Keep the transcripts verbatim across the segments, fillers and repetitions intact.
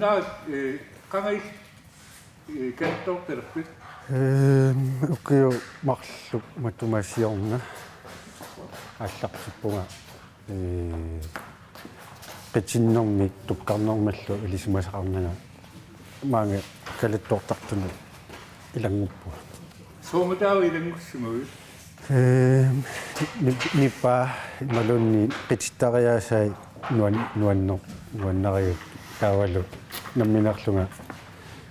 Aa, eh, qanga illit, eh, kalettoortalerpit? Ehm, ukiut marluk matuma siorna aallartippunga, eh, qitinnermik tukkarnermillu ilisimasaqarnanga maanga kalettoortartunut ilannguppunga. Soormitaava ilanngussimavit? Ehm, nip-, nippaa imaluunniit qitittariaasai nuan-, nuanner-, nuannarigakkit taavalu nammineerlunga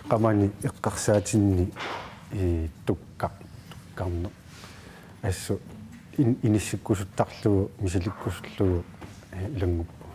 qamani eqqarsaatinni, eh, tukkar-, tukkarneq. Assut in-, inissikkusuttarlugu, misilikkusullugu, eh, ilannguppunga.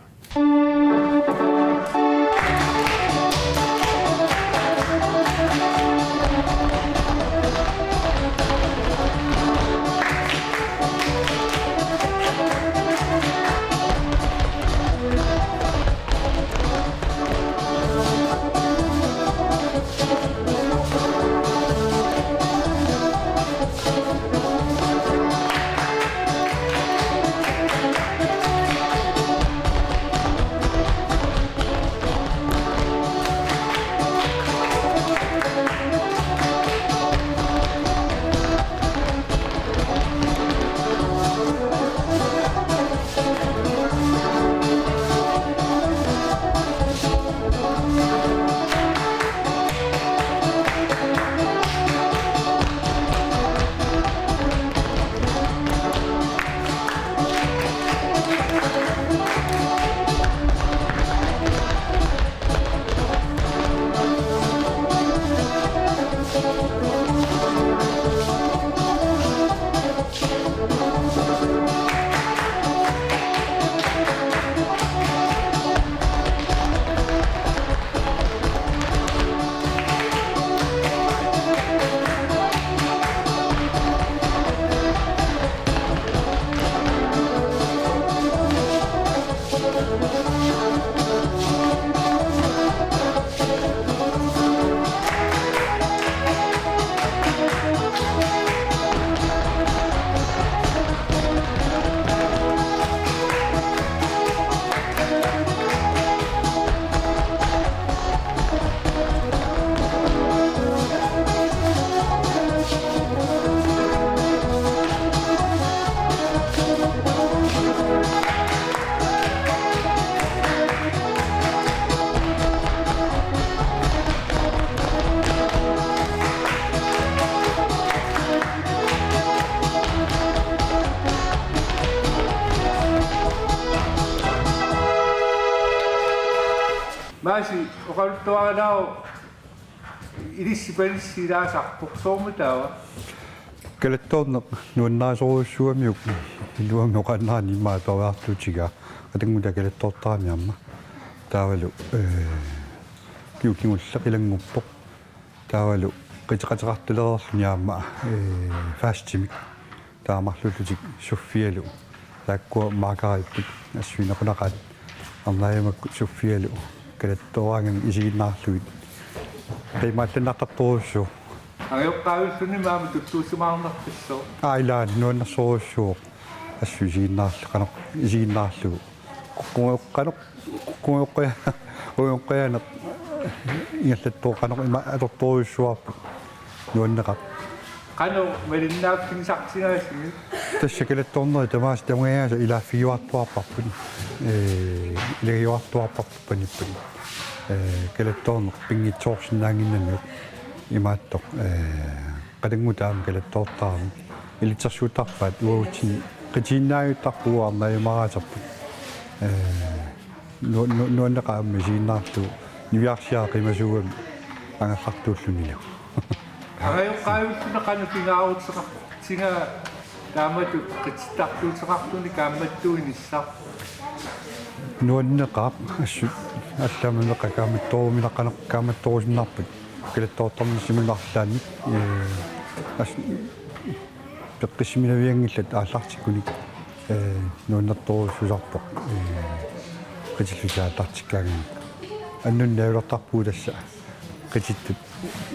Maasi, oqaluttuarinaavoq, ilissi panissi ilaasarpoq, soormitaava? Kalettoorneq nuannarisorujussuuvoq, iluamik oqaannarani immaqa atuariartuutigaa. Qatanngutaaq kalettoortarami aamma. Taavalu, eh, ukiut kingulleq ilannguppoq. Taavalu qiteqateqartalereerluni aamma, eh, fastimik. Taava marluullutik Sofialu. Taakkua maakariipput, assut inequnaqaat. Arnaajumakkut Sofialu kalettooraangamik isiginnaarlugit. Qiimaallannaartartorujussuuvoq. Angajoqqaavilluni aamma tulluusimaarnartussooq. Aa, ilaanni nuannersorujussuuvoq. Assut isiginnaarlu-, qanoq isiginnaarlugu. Qungujoqqaneq, qungujoqqa-, qungujoqqajaneq ingallattooq qanoq ima atortorujussuarput, nuanneqarpoq. Qanoq malinnaaffigisartigaasigut? Tassa kalettoornerit tamaasa tamangajaasa ilaaffigiuartuarparput. Ee, ilagiuartuarparput panipput. Ee, kalettoorneq pinngitsoorsinnaannginnamiuk imaattoq. Ee, Qatanngutaaq aamma kalettoortarami. Ilitsersuuttarpaat uagutsinnut qitiinnaajuttarpugut arnaajumaaraaterput. Ee, nu-, nu-, nuanneqaaq aamma isiginnaarlugu niviarsiaqqat qimasuugami angerlartuullunilu. Angajoqqaavilluni qanoq pingaaruteqartigaa taamatut qitittartuuteqarluni kaammattuinissaq? Nuanneqaaq, assut allamut meeqqat kaammattooruminaq qanoq kaammattoorusinnaapput. Kalettoortarnissamut arlaannik, ee, as-, peqqissiminavianngillat aallartikkunik, ee, nuannertorujussuusarpoq, ee, qitillutik aallartikkaangamik. Annunnut najugaqarpugut tassa qitittut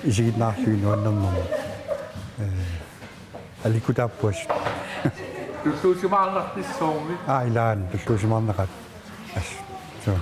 isiginnaarlugit nuannernermut. Ee, aliikkutaapput assut. Tulluusimaarnartussooq? Aa, ilaanni tulluusimaarneqaat. Assut. Suu.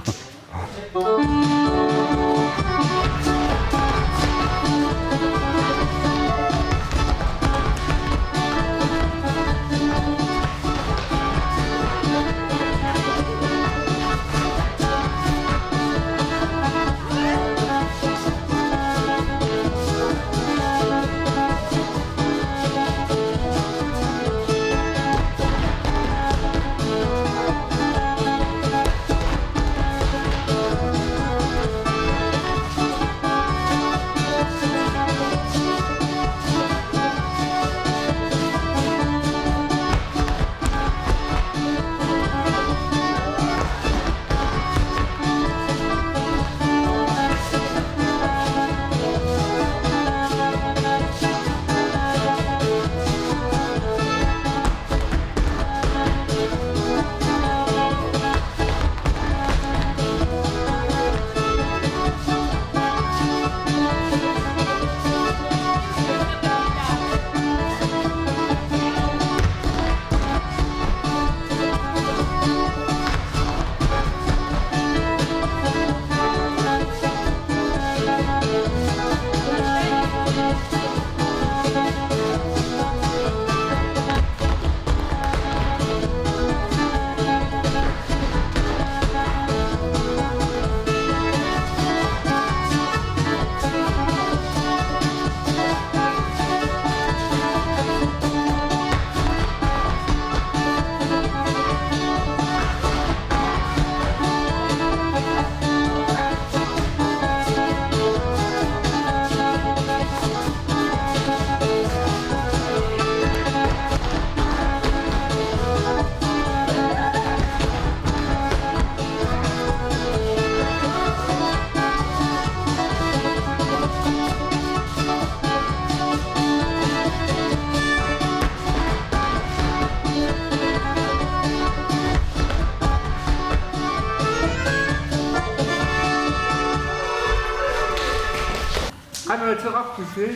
Qanoq ateqarpisi?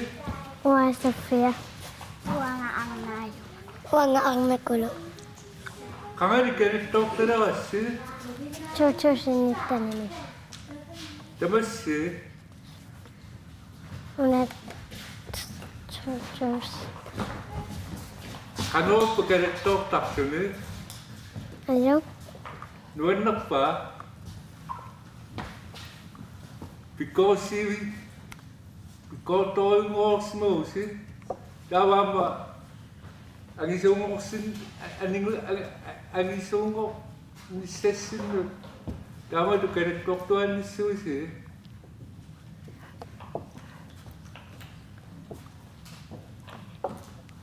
Uanga Sofia. Uanga Arnaajuk. Uanga Arnakulu. Qangali kalattoortalerassi? Two thousand nitten-imi. Tamassi? Una two thousand. Qanoq kalattoortarluni? Ajo. Nuannerpa? Pikkorissui-, pikkortorujunngoreersimavusi. Taava aamma angisuunngorsin-, aningu-, ang-, angisuunngornissassinnut. Taamatut kalattoortuaannassuusi.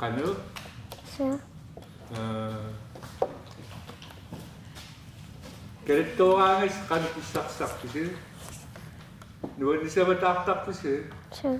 Qanoq? Suu. Aa. Kalattooraagassi qanoq pissarsisarpisi? Nuannisavataartarpisi? Suu.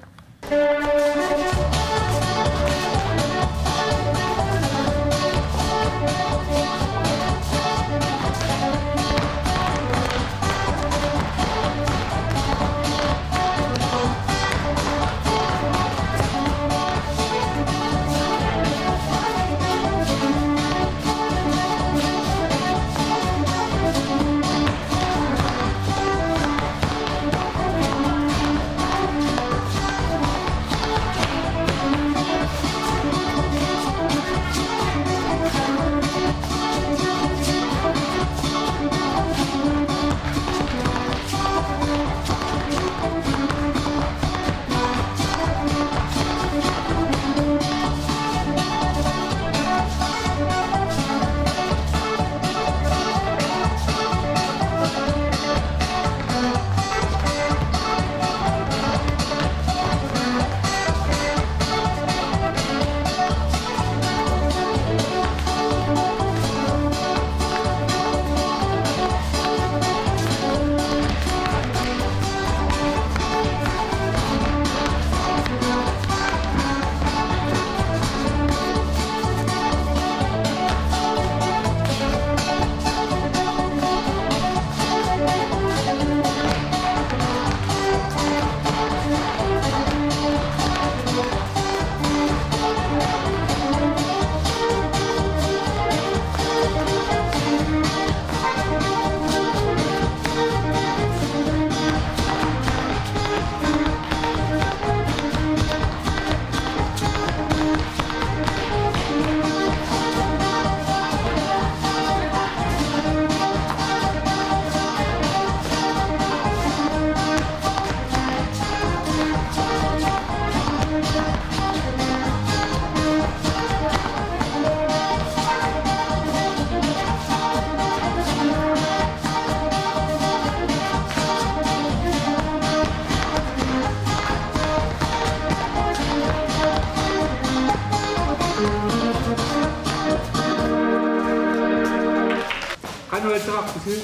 Qanoq ateqarpisi?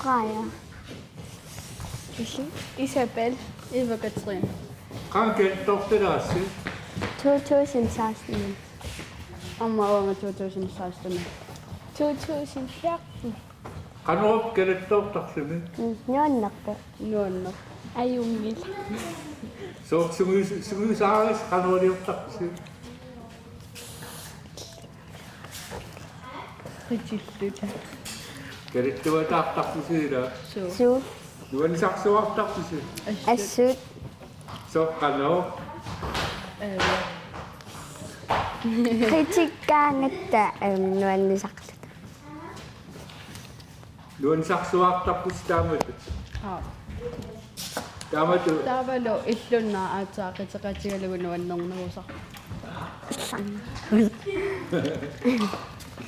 Freja. Isabel. Eva Katrine. Qanoq kalattoortalerassi? Two thousand sixteen. Aamma uanga two thousand sixteen. Two thousand thirteen. Qanoq kalattoortarluni? Mm, nuannerpoq. Nuanneq. Ajunngilaq. Sooq sungius-, sungiusaagassi qanoq iliortarpisi? Qitilluta. Kalattuataartarpisi ilaa? Suu. Suu. Nuannisarsuartarpisi? Assut. Assut. Sooq qanoq? Ee. Qitikkaangatta, em, nuannisarluta. Nuannisarsuartarpusi taamatut? Aap. Taamatut? Taavalu illunnaaq aatsaat qiteqatigalugu nuannernerusarpoq.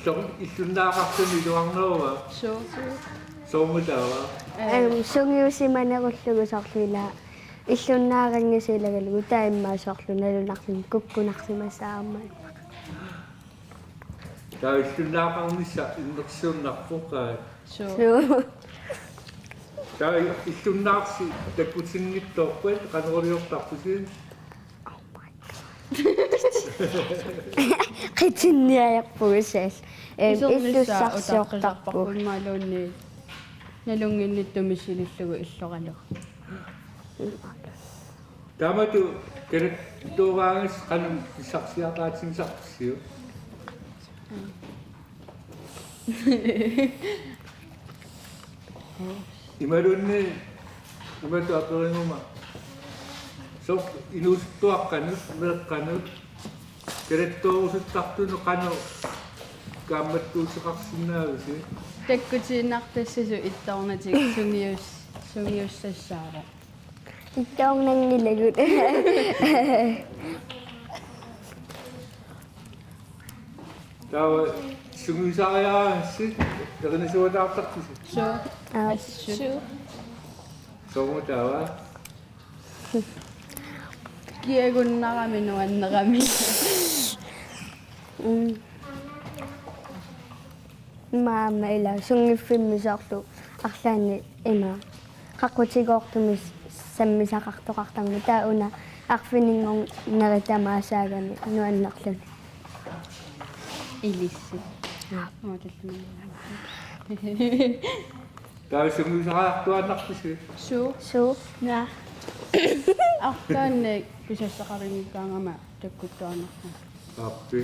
Illu-, illunnaaqarluni iluarnerua? Suu. Soormitaava? Ee. Em, sungiusimanerullugu soorlu ilaa. Illunnaaqanngitsoq ilagalugu taava immaqa soorlu nalunarluni kukkunarsimasoq aamma. Taava illunnaaqarnissaq innersuunnarpoq aat. Suu. Suu. Taava illunnaarsi takkutinngitsoorpat qanoq iliortarpisi? Qitinniajarpugut saal. Em, isernissaa illussarsiortarpugut. Utaqqisarparput imaluunniit nalunnginnittumik missilillugu illoralugu. Taamatut kalattooraagassi qanoq pissarsiaqaatigisarpisiuk? Imaluunniit imatut aperiguma: Soorlu inuusuttuaqqanut, meeqqanut kalattoorusuttartunut qanoq kaammattuuteqarsinnaavisi? Takkutiinnartassasut ittoornatik sungius-, sungiussassaavoq. Ittoornanngilagut. Taava sungiusariaagassi erinasuataartarpisi? Suu. Aa. Assut. Suu. Soormi taava? Kiagunnarami nuannerami. Mm. Maama ila sunngiffimmi soorlu arlaanni ima qaqqutigoortumik sammisaqartoqartarmat, taava una arfininngornerit tamaasa aagami nuannerluni. Ilissi. Aa. Aa, tallumi. Taava sungiusariartuaannarpisi? Suu. Suu. Naa. Arlaannik pisassaqarnikkut aamma takkuttuaannarpara. Aappi.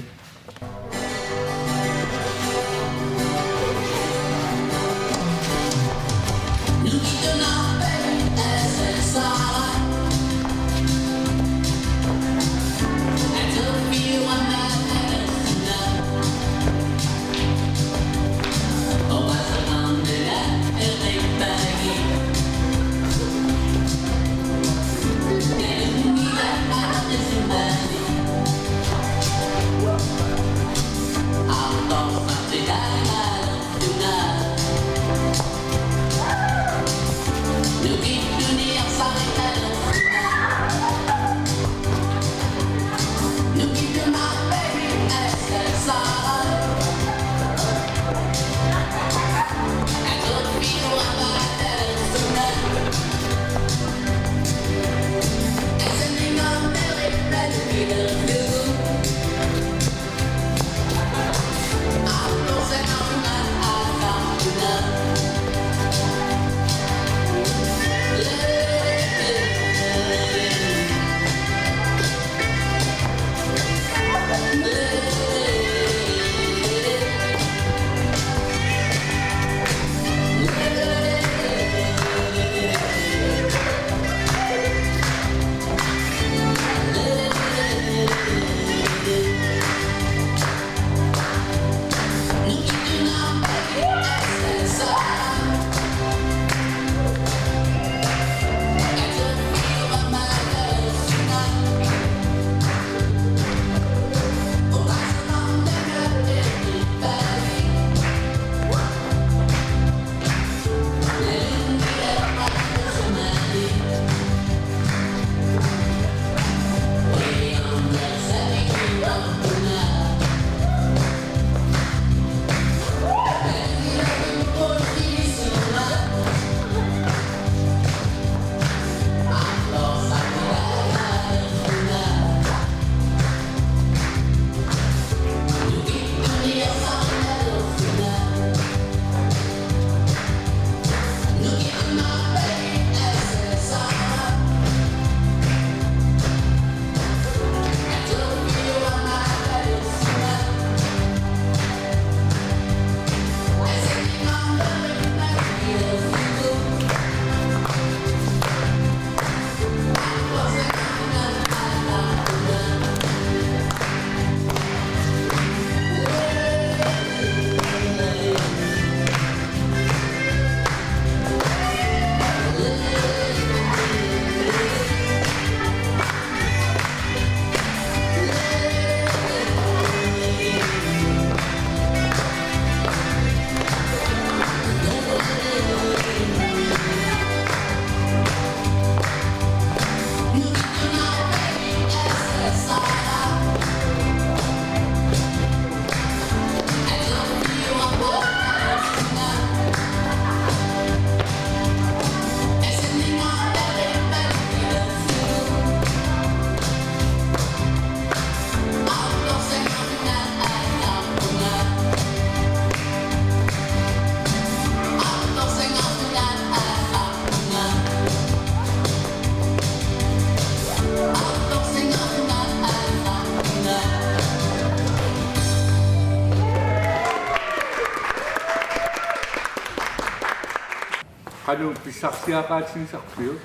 Qanoq pissarsiaqaatigisarpiuk?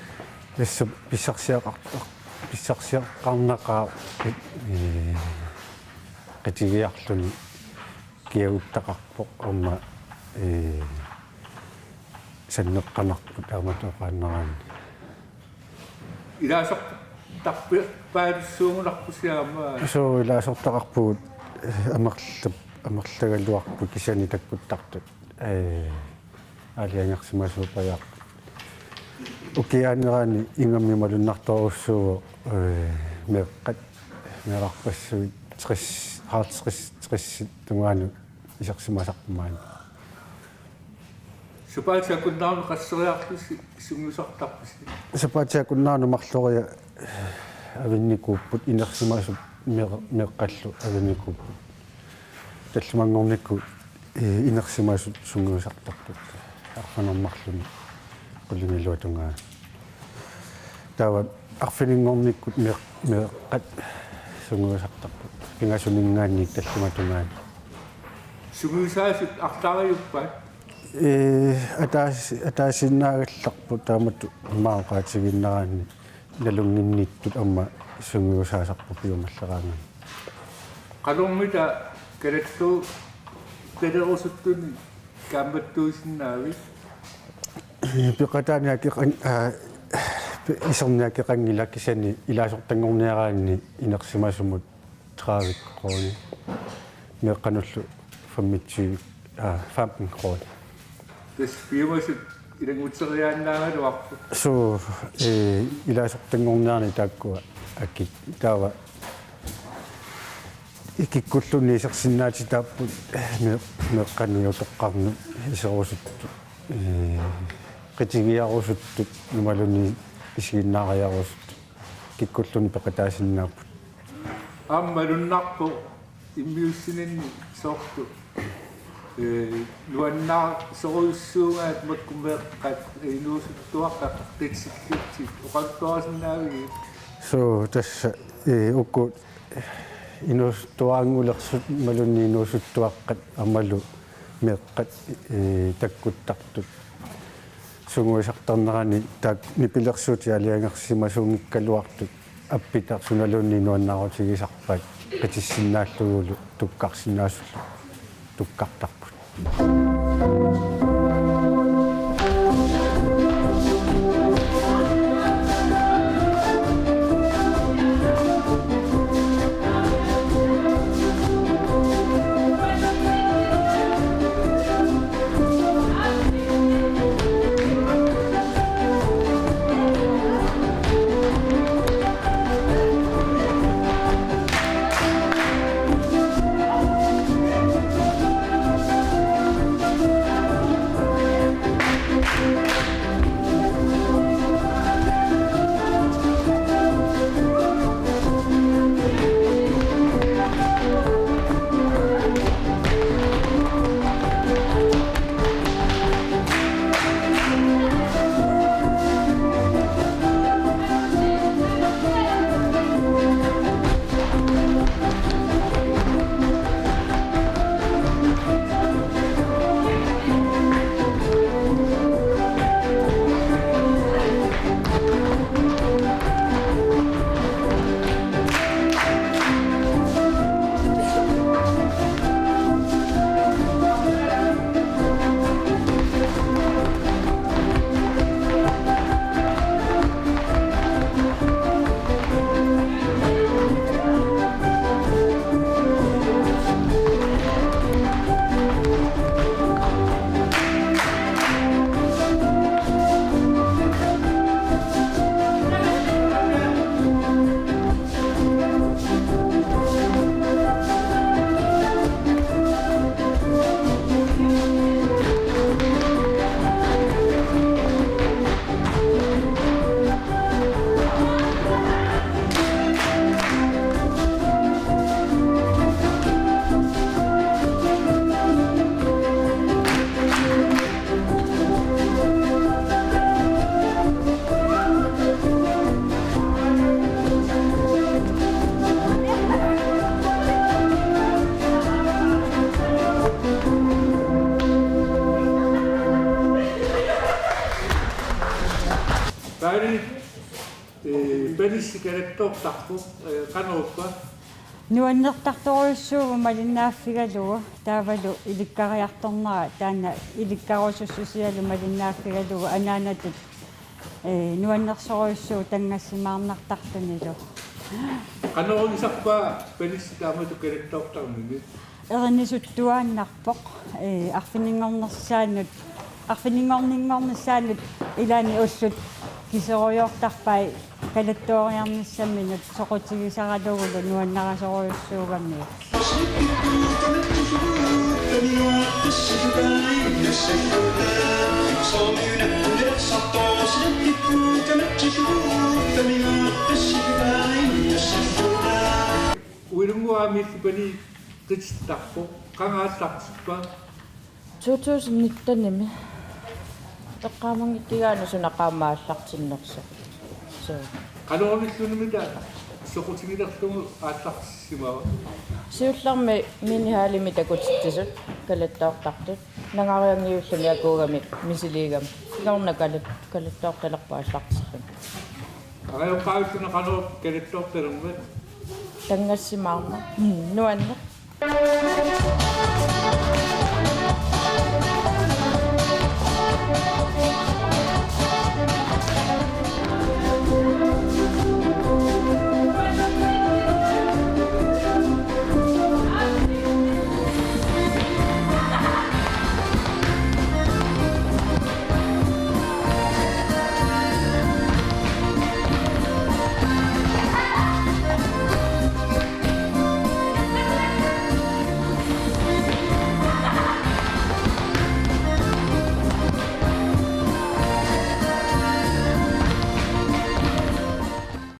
Tassa pissarsiaqar-, pissarsiaqarnaqaaq, ee, qitigiarluni kiaguttaqarpoq aamma, ee, sanneqqanarpoq taamatut oqaannaraanni. Ilaasortarpaalussuugunarpusi aamma? Suu, ilaasortaqarpugut, ee, amerlap-, amerlagaluarput kisianni takkuttartut. Ee, aalajangersimasuupajaarput. Ukiaanerani ingammik malunnartorujussuuvoq, ee, meeqqat, meerarpassuit tres, halvtreds, tres tungaanut isersimasarput maani. Sapaatip akunneranut qasseriarlusi sungiusartarpisi? Sapaatip akunneranut marloria avinnikuupput, inersimasut meeq-, meeqqallu avinnikuupput. Tallimanngornikkut, ee, inersimasut sungiusartarput arfineq-marlunut qulingiluat tungaanut. Taava arfininngornikkut meeq-, meeqqat sungiusartarput pingasuninngaanniit tallimat tungaanut. Sungiusaasut arlaariuppat? Ee, ataas-, ataasiinnaagallarput taamatut immaqa oqaatigiinnaraanni nalunnginnittut aamma sungiusaasarput piumalleraangamik. Qanormita kalattuuttalerusuttunik kaammattuusinnaavit? Ee, peqataani akeqan-, aa, pe-, iserneq akeqanngilaq kisianni ilaasortanngorniaraanni inersimasumut tredive kroner. Meeqqanullu femogtyve, aa, femten kroner. Tassa piumasut ilannguteriaannaagaluarput. Suu, ee, ilaasortanngorniarneq taakkua akit. Taava kikkulluunniit isersinnaatitaapput mee-, meeqqanut utoqqarnut iserusuttut. Ee, qitigiarusuttut imaluunniit isiginnaariarusuttut. Kikkulluunniit peqataasinnaapput. Aamma malunnarpoq immiussininni soorlu, ee, nuannarisorujussuugaat makku meeqqat inuusuttuaqqat qaqqitsikkatsit oqaluttuarisinnaavigit? Suu, tassa, ee, uku inuusuttuaraanngulersut imaluunniit inuusuttuaqqat aammalu meeqqat, ee, takkuttartut sungiusartarnerani taakku nipilersuutit aalajangersimasuunngikkaluartut appitaq sunaluunniit nuannaarutigisarpaat, qitissinnaallugu tukkarsinnaasullu tukkartarput. Ee, Panissi kalattoortarpoq, ee, qanorpa? Nuannertartorujussuuvoq malinnaaffigalugu, taavalu ilikkariartornera taanna ilikkarusussusialu malinnaaffigalugu anaanatut, ee, nuannersorujussuuvoq tanngassimaarnartartunilu. Qanoq ilisarpa Panissi taamatut kalattoortarnini? Erinisuttuaannarpoq, ee, arfininngornissaanut, arfininngorninngornissaanut ilaanni ullut kiserujoortarpai kalattooriarnissaminut soqutigisaralugulu nuannarisorujussuugamiuk. Uilunguami Pani qitittarpoq, qanga aallartippa? To tusind nittenimi. Eqqaamanngikkigaanni suna qaammat aallartinnersoq. Suu. Qanormilluunniimita soqutigilerlugu aallartissimava? Siullermik minihallimi takutitsisut kalattoortartut. Nangariangiulluni akuugami misiliigami. Kingorna kalat-, kalattoortalerpoq aallartilluni. Angajoqqaavilluni qanoq kalattoortalermat? Tanngassimaarnaq. Mm, nuanneq.